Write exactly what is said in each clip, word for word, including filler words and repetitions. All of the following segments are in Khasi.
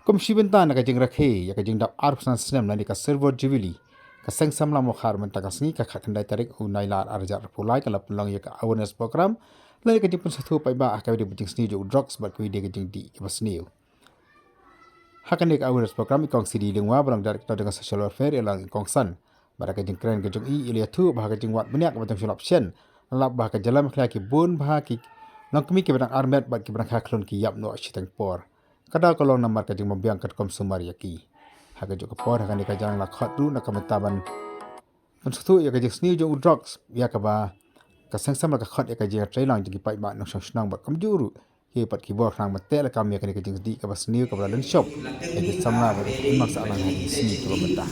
Kum shi bynta na ka jingrakhe ïa ka jingdap arphew san snem lane ka Silver Jubilee, ka Seng Samla Mawkhar mynta ka sngi ka khatkhyndai tarik u Nailar arhajar arphew lai ka la pynlong ïa ka awareness program lane ka jingpynsngewthuh paidbah ha kaba ïadei bad ka jingsniew jong u drugs bad kaba ïadei ka jingdih kaba sniew. Ha kane ka awareness program i Kong C D Lyngwa ba long Director jong ka Social Welfare ïa la i kongsan bad ha ka jingkren ka jong i i la ïathuh ba ha ka jingwad bniah kaba dang shu lap shen, la lap ba ha ka jylla Meghalaya ki bun bha ki longkmie kiba dang armet bad kiba dang kha khlun ki ïap noh shiteng por. Ka daw ka long namar ka jingbymbiang katkum sumar ïa ki. Ha kajuh ka por ha kane ka jingïalang la khot ruh na ka bynta ban pynsngewthuh ïa ka jingsniew jong u drugs ïa kaba ka Seng Samla ka khot ïa ka jingïatreilang jong ki paidbah nongshong shnong bad kumjuh ruh ki pat ki bor khnang ban teh lakam ïa kane ka jingdih kaba sniew kaba la lynshop ïa ki samla bad ki hynmen sahlang ha ki sngi kiba mynta.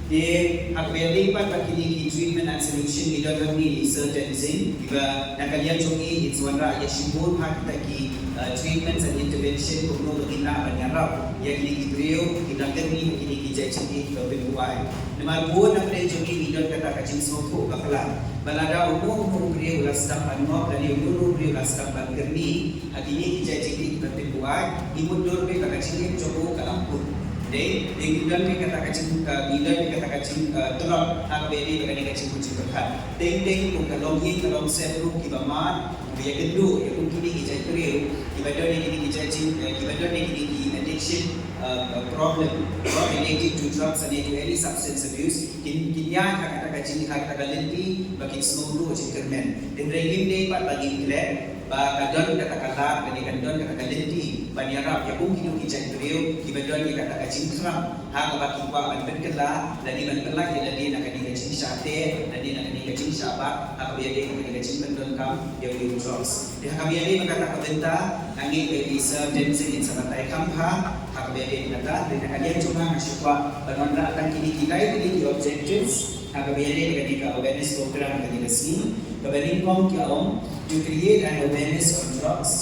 Te ha kaba ïadei bad kine ki treatment and solution ki don hangne i Sir Tenzing, kiba na ka liang jong i i wanrah ïa shibun ha kita ki, uh, treatments and intervention kumno ba kin lah ban ïarap ïa kine ki briew kiba dang kyrni ha kine ki jait jingdih kiba pynbuaid. Namar bun na pdeng jong i ngi don kata ka jingsngewthuh bakla ba lada uno uno u briew u la sdang ban ngop lane uno uno u briew u la sdang ban kyrni ha kine ki jait jingdih kiba pynbuaid, ngi mutdur beit ba ka jingim jong u ka la kut. Dei, dei ngi don beit kata ka jing, ka, ngi don beit kata ka jing, eh, tlot ha kaba ïadei bad kane ka jingmut jingpyrkhat. Teng teng kum ka longïing ka longsem ruh kiba mad, kiba ïakynduh ïa kum kine ki jait briew kiba don ïa kine ki jait jing, eh, kiba don ïa kine ki addiction, eh, problem, not related to drugs and to any substance abuse. Kin, kin ïaid ha kata ka jing, ha kata ka lynti ba kin sngewthuh jingkyrmen. Hynrei ngim dei pat ba ngim klet ba ka don kata ka lad lane ka don kata ka lynti ban ïarap ïa kum kino ki jait briew kiba don ïa kata ka jingkhram ha kaba ki kwah ban pynkylla lane ban pynlait ïa lade na kane ka jingshah teh lane na kane ka jingshah bat ha kaba ïadei bad kane ka jingpyndonkam ïa u drugs. Te ha kaba ïadei bad kata ka bynta nga ngeit ba i Sir Tenzing in sa batai kham bha ha kaba ïadei bad kata. Te na ka liang jong nga nga shu kwah ban wanrah tang kine ki lai tylli ki objectives ha kaba ïadei bad kane ka awareness program kane ka sngi. Kaba nyngkong ka ong to create an awareness on drugs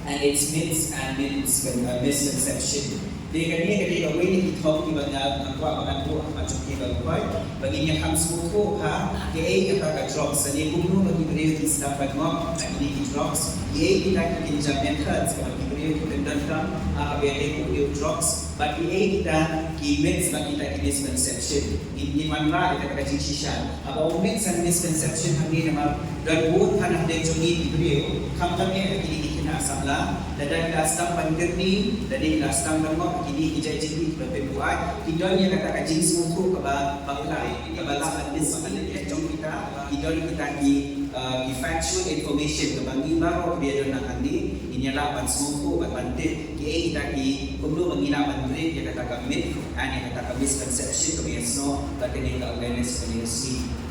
and its myths and miscon-, uh, misconception. Te kane ka dei kawei na ki thong kiba nga, nga kwah ba ngan buh ha khmat jong phi baroh, ba ngin ïa kham sngewthuh ha kaei kata ka drugs, lane kumno ba ki briew ki sdang ban ngop ha kine ki drugs, kiei kita ki kynja methods kaba ki briew ki pyndonkam ha kaba ïadei bad u drugs, bad kiei kita ki myths bad kita ki misconception. Ngin, ngin wanrah ïa kata ka jingshisha. Haba ong myths and misconception hangne namar don bun ha pdeng jong ngi ki briew, khamtam eh ha kine ki khynnah samla, lada ki la sdang ban kyrni lane ki la sdang ban ngop ha kine ki jait jingdih kiba pynbuaid, ki don ïa kata ka jingsngewthuh kaba bakla, kaba lah ban miss, kaba lah ban jong kita. Ki don kita ki, uh, ki factual information kaba ngi baroh kiba ïadon lang hangne ngin ïa lah ban sngewthuh bad ban tip kiei kita ki, kumno ba ngi lah ban break ïa kata ka myth and ïa kata ka misconception kaba ïasnoh bad kane ka awareness kaba ïasnoh.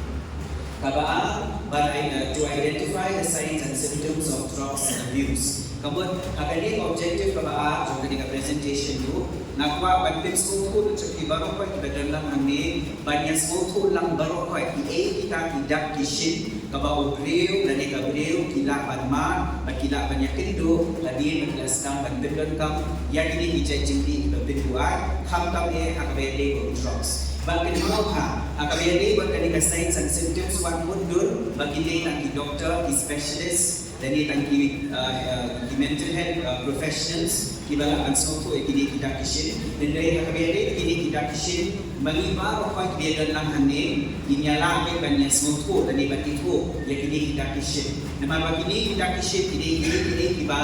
Kaba ar, ban i-, uh, to identify the signs and symptoms of drugs abuse. Ka mut ha kane ka objective kaba ar jong kane ka presentation ruh nga kwah ban pynsngewthuh ïa phi baroh kiba don lang hangne ban ïasngewthuh lang baroh kiei kita ki dak ki shin kaba u briew lane ka briew ki lah ban mad bad ki lah ban ïakynduh hadien ba ki la sdang ban pyndonkam ïa kine ki jait jingdih kiba pynbuaid, khamtam eh ha kaba ïadei bad u drugs. Bad kynmaw ha, ha kaba ïadei bad kane ka signs and symptoms wat mutdur ba kin dei tang ki doctor, ki specialist, lane tang ki, uh, uh, ki mental health, uh, professionals kiba lah ban sngewthuh ïa kine ki dak ki shin. Hynrei ha kaba ïadei bad kine ki dak ki shin, ma ngi baroh kiba ïadon lang hangne ngin ïa lah ban ïasngewthuh lane ban ithuh ïa kine ki dak ki shin. Namar ba kine ki dak ki shin ki dei, ki dei, ki dei kiba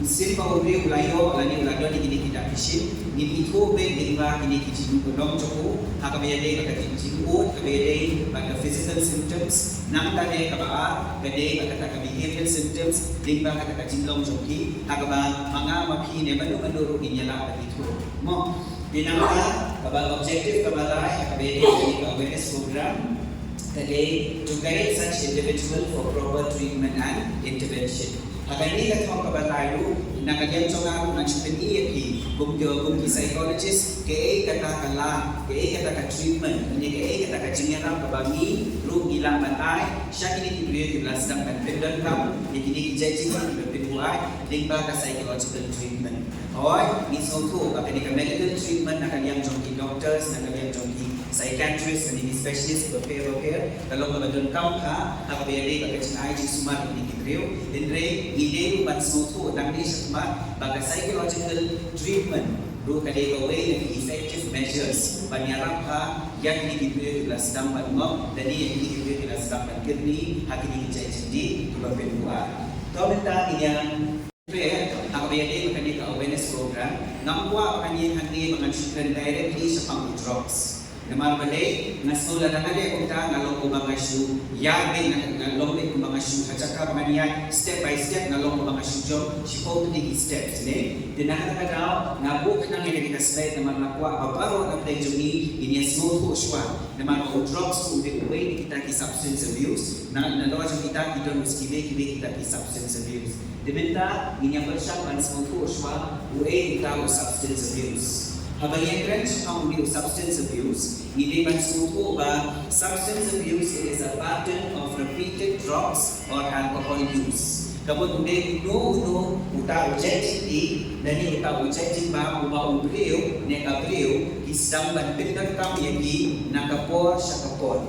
shisien ba u briew u la ïoh lane u la don ïa kine ki dak ki shin, ngin ithuh beit lyngba kine ki jinglong jong u ha kaba ïadei bad ka jing, jingud, kaba ïadei bad ka physical symptoms. Nangta ne kaba ar ka dei bad kata ka behavioral symptoms lyngba kata ka jinglong jong ki ha kaba ma nga ma phi ne mano mano ruh ngin ïa lah ban ithuh. Mo, te nangta kaba objective kaba lai ha kaba ïadei bad ka awareness program ka dei to guide such individual for proper treatment and intervention. Ha kane ka thong kaba lai ruh na ka liang jong nga ruh ngan shu pyni ïa phi kum ki, kum ki psychologist kaei kata ka lad, kaei kata ka treatment, ne kaei kata ka jingïarap kaba ngi ruh ngi lah ban ai sha kine ki briew kiba la sdang ban pyndonkam ïa kine ki jait jingdih kiba pynbuaid lyngba ka psychological treatment. Hooid, ngi sngewthuh ba kane ka medical treatment na ka liang jong ki doctors, na ka liang jong ki psychiatrist, ne ki specialist bapher bapher, ka long kaba donkam ha, ha kaba ïadei bad ka jingai jingsumar kine ki briew. Hynrei ngi dei ruh ban sngewthuh nangne shakhmat ba ka psychological treatment ruh ka dei kawei na ki effective measures ban ïarap ha ïa kine ki briew kiba la sdang ban ngop, lane ïa kine ki briew kiba la sdang ban kyrni ha kine ki jait jingdih kiba pynbuaid. To mynta ngin ïa Peit, ha kaba ïadei bad kane ka awareness program, ngam kwah ba kan ïeng hangne ba ngan shu kren directly shaphang u drugs. Namar balei, nga sngew lada nga dei kumta nga long kumba nga shu ïaid beit, nga, nga long beit kumba nga shu ha jaka ba ngan ïaid step by step, nga long kumba nga shu jump shiphew tylli ki steps, ne. Te na kata ka daw nga buh khnang ïa kane ka slide namar nga kwah ba baroh na pdeng jong ngi ngin ïa sngewthuh shuwa. Namar ba u drugs ruh u dei uwei na kita ki substance abuse. Na, nalor jong kita ki don kiwei kiwei kita ki substance abuse. Te mynta ngin ïa pyrshang ban sngewthuh shuwa uei uta u substance abuse. Haba ngi ïakren shaphang une u substance abuse, ngi dei ban sngewthuh ba substance abuse, it is a pattern of repeated drugs or alcohol use. Ka mut u dei uno uno uta u jait jingdih lane uta u jait jingbam uba u briew ne ka briew ki sdang ban pyndonkam ïa ki na ka por sha ka por.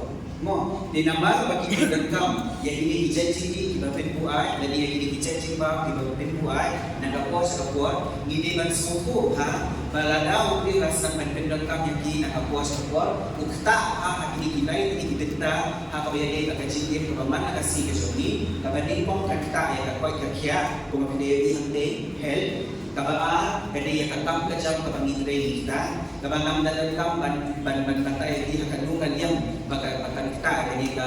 Mo, te namar ba ki pyndonkam ïa kine ki jait jingdih kiba pynbuaid lane ïa kine ki jait jingbam kiba pynbuaid na ka por sha ka por, ngi dei ban sngewthuh ha ba lada u briew u la sdang ban pyndonkam ïa ki na ka por sha ka por, u ktah ha, ha kine ki lai kine ki bynta ha kaba ïadei bad ka jingim kaba man la ka sngi ka jong ngi. Kaba nyngkong ka ktah ïa ka koit ka khiah, kumba phi la ïohi hangtei, health. Kaba ar ka dei ïa ka kam ka jam kaba ngi trei ngi ktah. Kaba ngam da donkam ban, ban, ban batai ïa ki ha kano ka liang ba ka, ba kan ktah ïa kane ka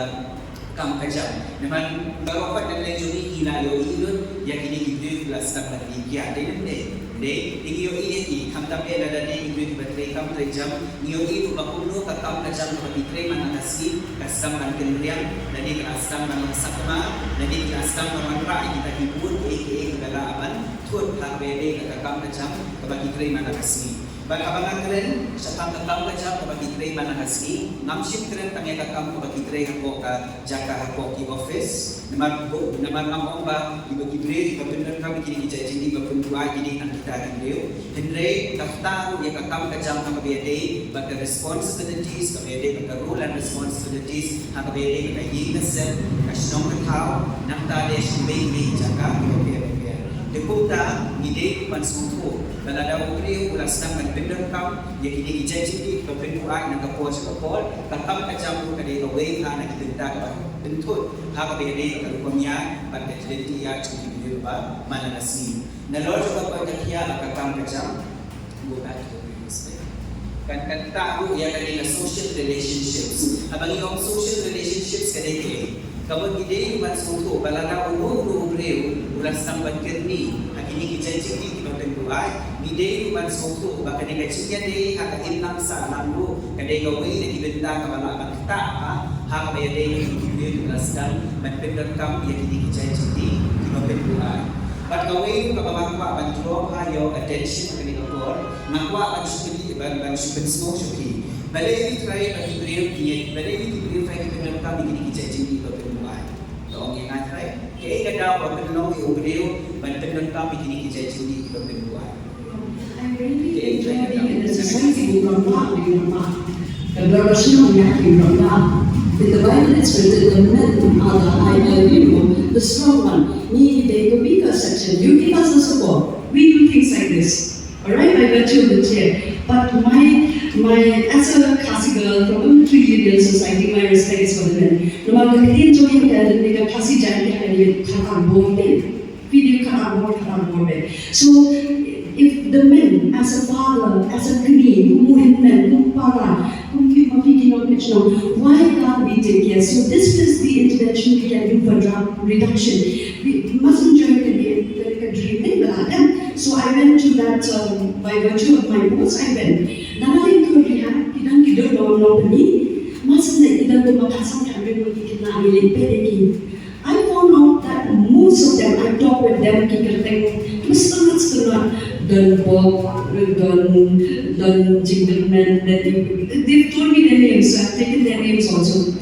kam ka jam. Namar baroh pat na pdeng jong ngi ngi la ïohi lut ïa kine ki briew kiba la sdang ban die kiad, dei ne ym dei? Dei, te ngi ïohi ïa ki, khamtam eh lada dei ki briew kiba trei kam trei jam, ngi ïohi ruh ba kumno ka kam ka jam kaba ki trei man la ka sngi ka sdang ban kynriang, lane ka la sdang ban long sakma, lane ka la sdang ban wanrah ïa kita ki bun kiei kiei kiba lah ban thut ha kaba ïadei bad ka kam ka jam kaba ki trei man la ka sngi. Bad haba nga kren shaphang ka kam ka jam kaba ki trei man la ka sngi, ngam shym kren tang ïa ka kam kaba ki trei hapoh ka jaka, hapoh ki office. Namar, namar ngam ong ba kiba, ki briew kiba pyndonkam ïa kine ki jait jingdih ba pynbuaid ki dei tang kita ki briew. Hynrei ka ktah ruh ïa ka kam ka jam ha kaba ïadei bad ka responsibilities, kaba ïadei bad ka role and responsibilities ha kaba ïadei bad ka ïing ka sem, ka shnong ka thaw, nangta de sha kiwei kiwei ki jaka kiba pher bapher. Te kumta ngi dei ruh ban sngewthuh ba lada u briew u la sdang ban pyndonkam ïa kine ki jait jingdih kiba pynbuaid na ka por sha ka por, ka kam ka jam ruh ka dei kawei ha na ki bynta kaba pynthut ha kaba ïadei bad ka rukom ïaid bad ka jingïaid jong ki briew ba man la ka sngi. Nalor jong ka koit ka khiah bad ka kam ka jam, go back to the previous slide. Kan, kan ktah ruh ïa kane ka social relationships. Haba ngi ong social relationships ka dei kaei? Ka mut ngi dei ruh ban sngewthuh ba lada uno uno u briew u la sdang ban kyrni ha kine ki jait jingdih kiba pynbuaid, ngi dei ruh ban sngewthuh ba kane ka jingïadei ha ka imlang sahlang ruh ka dei kawei na ki bynta kaba lah ban ktah ha, ha kaba ïadei bad kine ki briew kiba la sdang ban pyndonkam ïa kine ki jait jingdih kiba pynbuaid. Bad kawei ruh kaba nga kwah ban draw ha your attention ha kane ka por, nga kwah ban shu pyn, ban, ban shu pynsngew sha phi. Balei ïa ki trai ba ki briew ki, balei ïa ki briew trai ki pyndonkam ïa kine ki jait jingdih ba pynbuaid? To ong ïa nga trai. Kaei ka daw ba pynlong ïa u briew ban pyndonkam ïa kine ki jait jingdih ba pynbuaid? I really enjoy being in a society with Ramla, with Ramla. The Bible is written, the men are the, I, I, you know, the strong one. Ngi dei ka weaker section. You give us the support. We do things like this. Alright, I got you in the chair. But my, my, as a Khasi girl from a matrilineal society, my respect is for the men. Namar ka ktien jong ngi ka dei ka Khasi Jaintia, ka dei ka Khasi bor beit. Phi dei ka bor, ka bor beit. So if the men, as a father, as a kmie, kum u hynmen, kum u para, kum ki, kum ki nongpynïaid, why can't we take care? So this is the intervention we can do for drug reduction. We mustn't join ka, ka, ka dream thing, but I am. So I went to that, um, by virtue of my post, I went. Nana ling to rehab, ki dang ki dur ba ngam long pyni. Mustn't ki dang dur ba ka sam ka ring ki kidnap, ki leh peit ki. I found out that most of them, I talk with them, ki kyrteng, mustn't, mustn't don bok, don, don jingkyrmen, that they, they've told me their names, so I've taken their names also.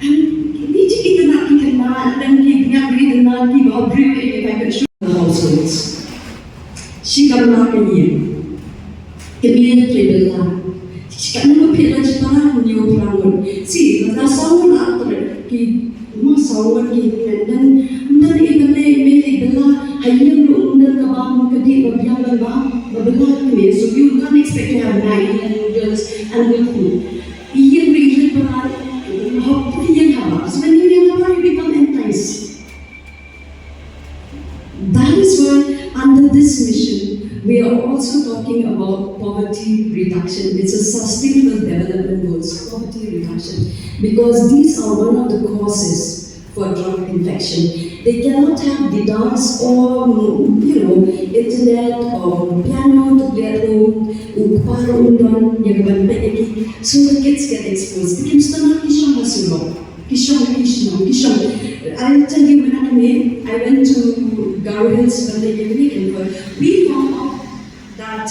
And ni ji ki khynnah ki khynnah, and then ki bniat ki khynnah ki ba briew, if I could show the households. Shi kamra ka ïing. Ka ïing ka bela. Shi kamra ka bela, shi kamra ka ïing. And then, and then, even they, they, they, they, I, you know, then the bam, the deep, the beyond the bam, the beyond the, so you don't expect to have Maggi and noodles and good food. Iyan ri iyan barat, hop iyan haba. So when you iyan haba, you become enticed. That is why under this mission, we are also talking about poverty reduction. It's a sustainable development goals, poverty reduction, because these are one of the causes for drug infection. They cannot have guitars or, you know, internet or piano to play at home. U kpa ruh um don ïa ka ban peit ïa ki. So the kids get exposed. Ki kim sdang ki shong ha surok. Ki shong, ki shong, ki shong. I'll tell you, mynta kane, I went to Garo Hills, but like, you know, we found out that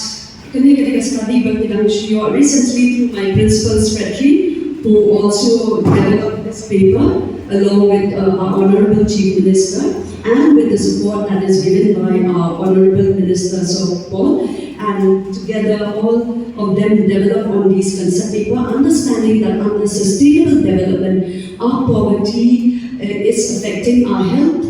kane ka dei ka study ba ki dang shu ïoh recently through my principal secretary, who also developed this paper along with, uh, our Honorable Chief Minister and with the support that is given by our Honorable Minister Sorbha Paul. And together, all of them developed on these concept paper, understanding that under sustainable development, our poverty, uh, is affecting our health,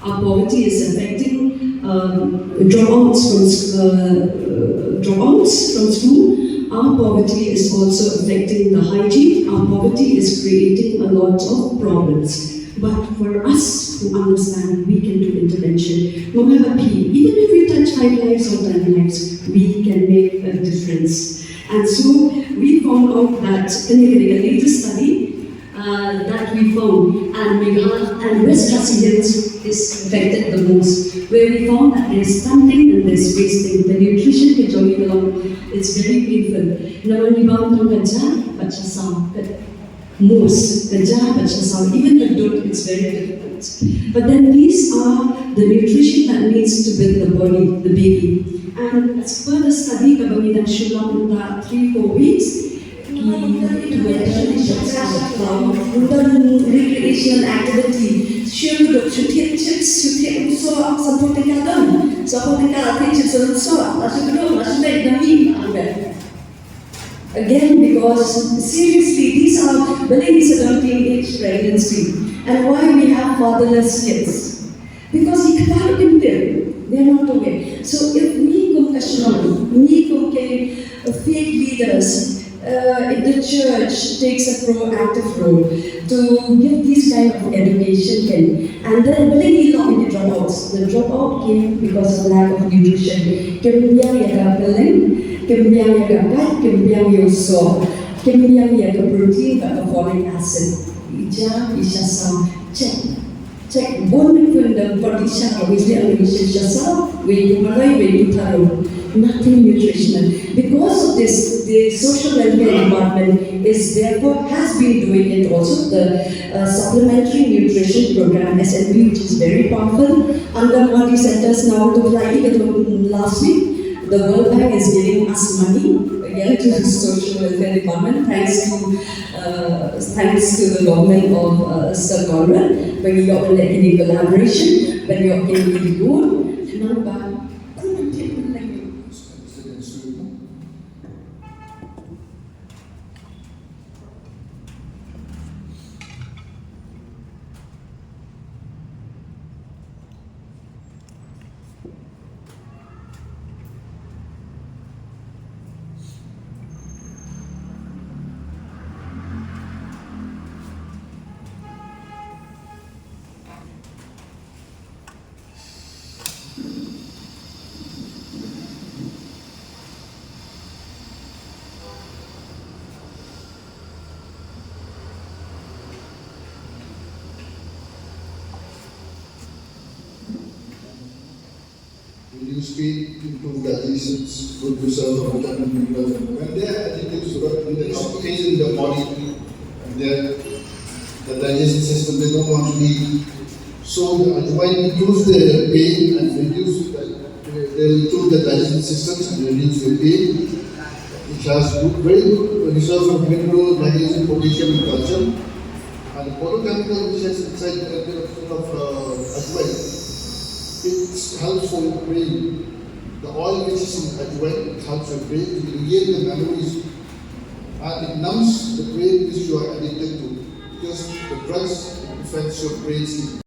our poverty is affecting, um, dropouts from s- uh, uh, dropouts from school. Our poverty is also affecting the hygiene. Our poverty is creating a lot of problems. But for us who understand, we can do intervention. No matter phi, even if we touch five lives or ten lives, we can make a difference. And so we found out that in the latest study, uh, that we found, and Meghalaya and West Khasi Hills is affected the most, where we found that there's stunting and there's wasting. The nutrition ka jong ngi ka long, it's very painful. Namar ngi bam tang ka ja bad ka saw, ka mos, ka ja bad ka saw, even the dud, it's very difficult. But then these are the nutrition that needs to build the body, the baby. And as per the study, kaba ngi dang shu lap mynta three, four weeks, ki, ki, recreational activity. Shu duk, shu thied chips, shu thied ruso, samphaw tyngka don. Samphaw tyngka thied chips ruso. La shu duk, la shu leit na mi, ambe. Again, because seriously, these are, balei ngi sa don teenage pregnancy. And why we have fatherless kids. Because ngi kynmaw kim tip, they're not aware. So if ngi kum ka shnong, ngi kum ki faith leaders, uh, if the church takes a proactive role to give these kind of education, then, and then balei ngi long in the dropouts. The dropout came because of lack of nutrition. Kim biang ïa ka kylleng, kim biang ïa ka kait, kim biang ïa u soh, kim biang ïa ka protein bad ka folic acid. I ja, i sha saw, check. Check bun bun da body sha, obviously, ang mission sha sa, wei tu malai, wei tu taro. Nothing nutritional. Because of this, the social welfare department is therefore has been doing it also. The, uh, supplementary nutrition program, S N P, which is very powerful. Anganwadi centers now to fly last week. The World Bank is giving us money again to the social welfare department, thanks to, uh, thanks to the government of, uh, Sir Conrad, ba ngi ïoh ban leh kine collaboration, ba ngi ïoh kine ki loan, nang ba kum ban thied ban leh. Reduce pain, improve digestion, good result of vitamin minerals. When they are addicted to sugar, they are not pain in the body. And their, the digestion system, they don't want to eat. So the ajwain improves the pain and reduce the, they improve the digestion systems and reduce the pain. It has good, very good resource of mineral, magnesium, potassium, and calcium. And the photochemical which is inside the, of, uh, ajwain, it helps for your brain. The oil which is in ajwain, it helps your brain to regain the memories. And it numbs the brain which you are addicted to. Because the Christ, the defense of praise.